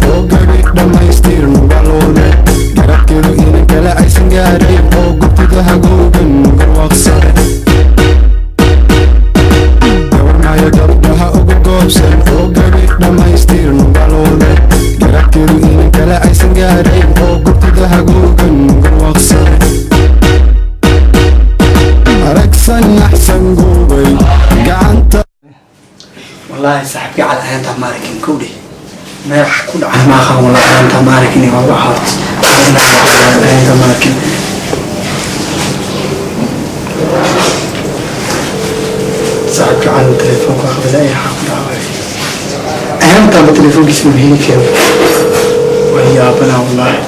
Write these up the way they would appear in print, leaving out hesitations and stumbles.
Oo gabi dhammaystir nugaaloode, garabkeedu inan kale aysan gaarayn, oo gubtida hagoogan garwaaqsade. Gabarmaayo gabdhaha ugu goobsan, oo gabi dhammaystir nugaaloode, garabkeedu inan kale aysan gaarayn, oo gubtida hagoogan garwaaqsade. Aragsan axsan guubay gacanta. Wallaahi saaxiibkii cali ayaantaa ma arkin kowdhe, meel wax ku dhacay ma aqaan. Wallahi ayaantaa ma arkin, waa waxaad ayaantaa ma arkin. Saaxiibkii cali telefoonka qabada ayaa ku dhacay, ayaantaaba telefoonkiisa ma heli karo, waa yaabanaa wallaahi.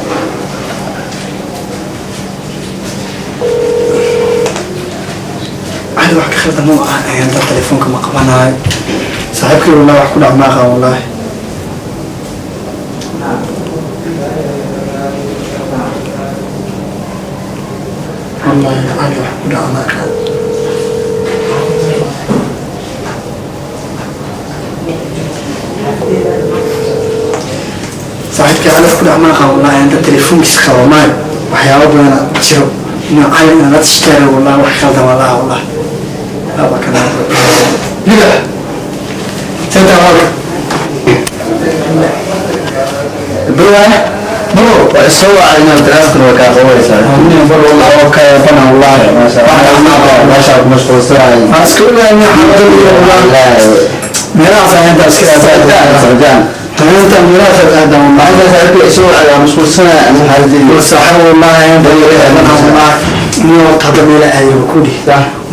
Cali wax ka khaldan ma aha, ayaantaa telefoonka ma qabanaayo saaxiibkii. Wallahi wax ku dhac ma aqaan wallaahi. Wallahi cali wax ku dhac ma aqaan. Saaxiibkii cali wax ku dhac ma aqaan wallahi, inta telefoonkiisa qaba maayo. Waxyaabo badana jiro inuu cali inaan la tashtaaro. Wallahi wax khaldan wallahi, wallahi aba kana libax senta walka. Bro, bro. Waa soo wacay inaad telefoonka waa kaa qabanaysaa. Bro wallahi oo ka yaabana wallahi. Meesha ku mashquulsanahay. Waan iska ogaanay xaaladda iyo wallahi meelahaas ayaan intaa iska aadaa. Socdaan. Inta meelahaas aadaa wallahi. Maanta saaxiibkay soo wacay, waa mashquulsanahay ama xaaladeyda. Saaxiib wallahi ayaan wallahi iyo hadda meel aadayo ku dhih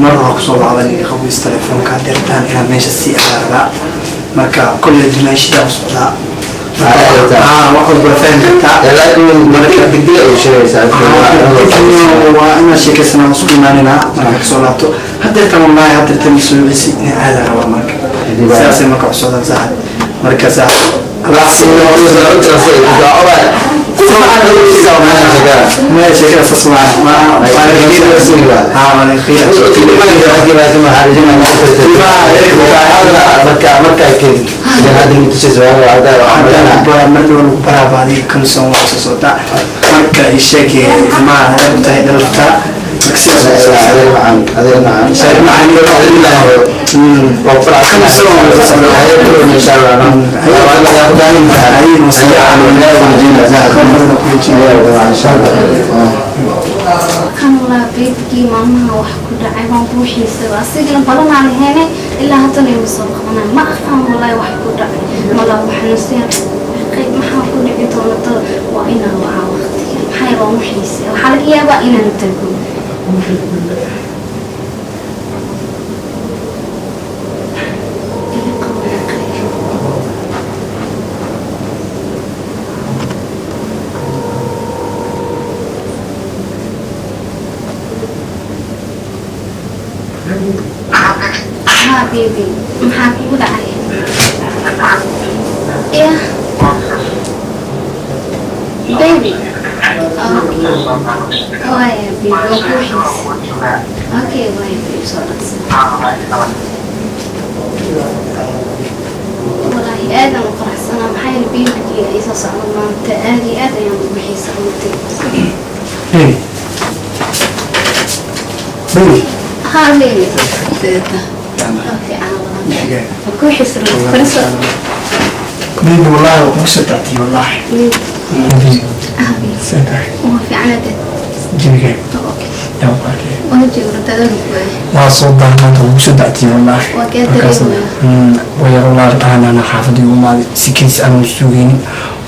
mar hore kusoo wacdan iga qabays telefoonka dirtaan inaan meesha sii aadaraa. Marka kolley dumaashidaa u socdaa. Haa, wax walba fahmi kartaa. Laakiin marka degdeg ay sheegaysaa. Waa inaan sheekaysanaa, isku imaanina marka kasoo laabto. Hadeertan wallahi hadeertan soo cisi inaan aadaa rabaa. Marka sidaasay marka u socdaan saaxib. Marka saaxib ما sheekada saas ma haa waa qiila. Mar dhow lagu baraaba adiga kalsoon waa soo socdaa. Marka ii sheeg ilmaha adeer u tahay dhalata. Marka sidaas. Kan walaa beybkii maalmaha wax ku dhacay waan kuu xiisaba, asigana balanaa laheene ilaa haddana ima soo qabanay. Ma aqaan walaahi wax ku dhacay, malaa waxanuusiya qayb maxaa ku dhici doona dad. Waa inaan wacaa waqtiga, maxaa yeele waan u xiisay, waxaa laga yaabaa inaan tago. Iga qabanay qayb. Haa baby, maxaa kugu dhacay? Yeah baby, okay, waaya baby, waan kuu xiisay. Okay, waaya baby, soo dhaqsa. Walaahi aadaan u faraxsanaa, maxaa yeele babygii ay soo socdo maanta. Aad iyo aad ayaan ugu xiisay runtii. Baby, baby. Haa baby, waa fiican walaahi, waan kuu xiisay runtii. Fariiso. Baby, wallahi waa kugu soo dactay wallahi. Baby. Ah baby. Sentahay? Waa fiicanaade. Jimigay. Okay. Yaa ku arkay. Waa jooga dadaalku waay. Waa soo dahay maanta, ugu soo dactay wallahi. Waa kaa dareemaya. Wayar wallahi dhahanana xaafadii ugu imaaday si keys aan sugaynin.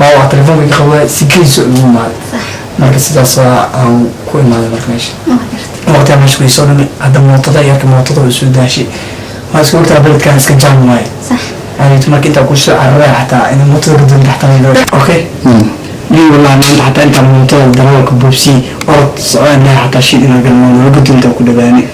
Waa telefoonka iga qabaa, si keys ugu imaaday. Sax. Marka sidaas waa aan ku imaaday marka meesha. Waa gartay. Waqtigaa meesha way soo dhumay. Hadda mootada yarka mootada way soo daashay, waa iska ogtaa beledkan iska jaam waaye. Sax. Yani marka intaa kusoo cararaya xataa in mootada ka doonta xataa. Okay nin wallahi maanta xataa intaan mootada darawalka boobsiyey, orod socon lahaa xataa shil inaan galno nala doonta ku dhawaanay.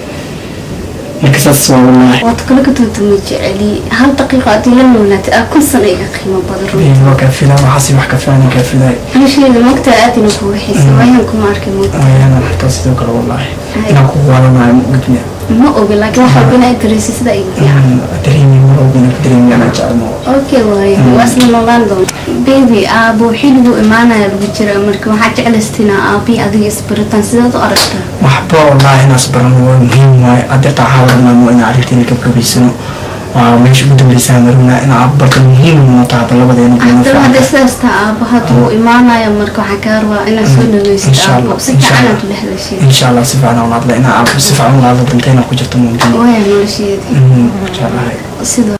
Marka saas waa wallahi. Waad kula gadoonta, ma jeceli hal daqiiqo haddii la noolaatay aa 1000 sano iga qiimo badan runtii. Baby, waa kaa filaa waxaasi, wax ka filan kaa filay. Anasheeda mogtaa aad inuu kugu xiisay, waayaan kuma arkay moogta. Waayana xataa sidoo kale wallahi inaan ku waalanayo ma gudmiya. Ma oga, laakiin wax walba inaad dareysid sida igu fiican. Dareemi, mar walba inaan ku dareemi anaa jecel. Okay, waaye waa isla noolaan doona, baby. Aabo xiligu imaanaya lagu jiraa, marka waxaa jeclaystinaa aabii adiga isbarataan. Sidaad u aragtaa? Waxba wallaahi inaas baran waa muhiim waaye. Adeerta waxaa rabnaa inaan arrinteena gabgabaysano. Waa meesha ugu dambeysaa marnaa inaan aabo barto, muhiim noo tahay labadeena. Haddaba hadday sidaas tahay, aabo hadda wuu imaanaya, marka waxaan kaa rabaa inaad soo dhaweysid. Insha aabo Allah, si insha fiican Allah. aad ula hadashid. Insha Allah, si fiican aan hadla, inaan aabo si fiican ula hadla dantayna ku jirto muhiim. Waaya nolosheedii. Jeclahay. Sidoo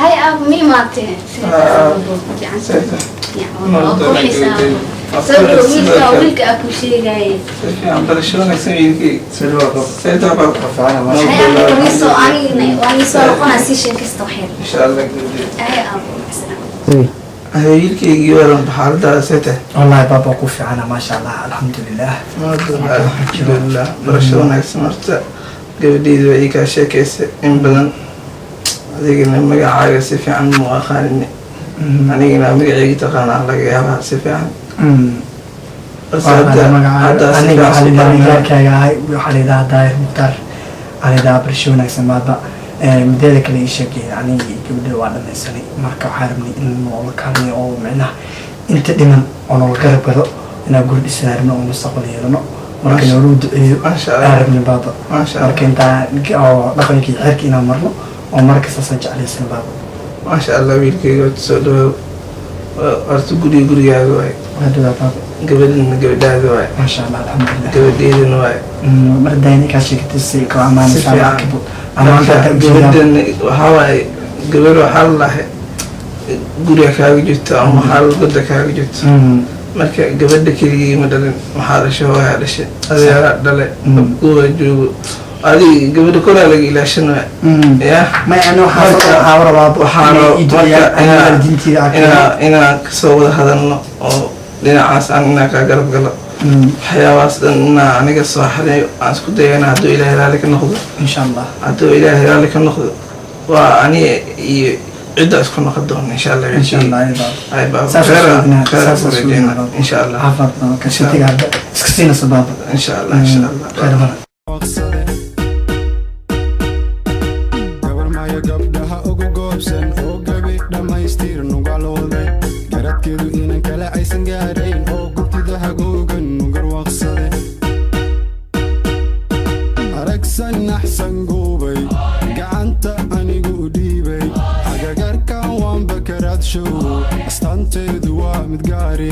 hay aabo, ma imaatee? Wiilka wiilka aa ku sheegaaye. Barasho wanaagsan, wiilkii. Hay aabo, fariiso, anigana waan soo noqonaa, sii sheekaysta wax yar. Insha Allah, gabadheed. Hay aabo, macasalaam. Wiilkaygii waran, xaaladaada see tahay? Wallaahi baaba ku fiicana, maasha Allah, alxamdulilah. Alxamdulilah, barasho wanaagsan. Horta gabadheyda waa ii kaa sheekaysa in badan, adigana magacaaga si fiican mu aqaanin, anigana magaceyga taqaanaa laga yaabaa si fiican. Balse hadda si Aniga fiican waxaa isku layidhaha baranaa. Igaarkaaga ahay waxaa layidhaha Daahir Mukhtaar waxaa layidhaha. Barasho wanaagsan baaba. Mideeda kale ii sheegay, aniga gabadha waa dhamaysanay, marka waxaa rabnay in noola kaalmeeyo oo micnaha inta dhiman oo noola garab galo, inaan guri dhisanaa rabno oo mustaqbal yeelano, marka noolagu duceeyo. Maasha Allah. Aan rabnay baaba. Maasha Allah. Marka intaa oo dhaqankii xeerka inaan marno oo marka saasaan jeclaysan baaba. Maasha Allah, wiilkayga, horta soo dhawow. Horta guriga gurigaaga waay. Waa dhawaa baaba. Gabadhina gabadhaada waay. Maasha Allah, alxamdulilah. Gabadheydana waay. Mar dayna kaa sheekatay si ka Si amaanaysaa fiican. markibo amaanta Marka hadda ujeedaa. Gabadhan waxaa waaye gabar waxaa la lahay guriga kaaga jirto ama waxaa goda kaaga jirto. Marka gabadha keligii ma dhalin, waxaa dhashay hooyaa dhashay, adeeraa dhale, abkuwa joogo, adig gabadha koraa laga ilaashanaya ya. May ana waxaa waxaa rabaa Waxaana inay ii duceeyaan, marka aniga waalidiinteyda aan keeno. Inaan kasoo wada hadalno oo dhinacaas aan inaan kaa garab galo, waxyaabahaas dhan inaa aniga soo xariyo aan isku dayana, hadduu Ilaahay raalli ka noqdo. Insha Allah. Hadduu Ilaahay raalli ka noqdo, waa aniga iyo cidda isku noqon doona, insha Allah. Insha Allah, ay baaba. Ay baaba. Saas khayr suudinaa, khayr saas ku suudinaa rajeynaa baaba. Insha Allah. Caafimaad badan ka shatiga hadda iska siinaysa baaba. Insha Allah, insha Allah. Khayr badan. Gabar maya gabdhaha ugu goobsan oo gabi dhammaystir nugalooday, garadkeedu inan kale aysan gaarayn oo gubtida hagoogan nugarwaaqsade, aragsan naxsan guubay, gacanta anigu u dhiibay, hagagarkan waanba karaad show, astaanteedu waa mid gaariya.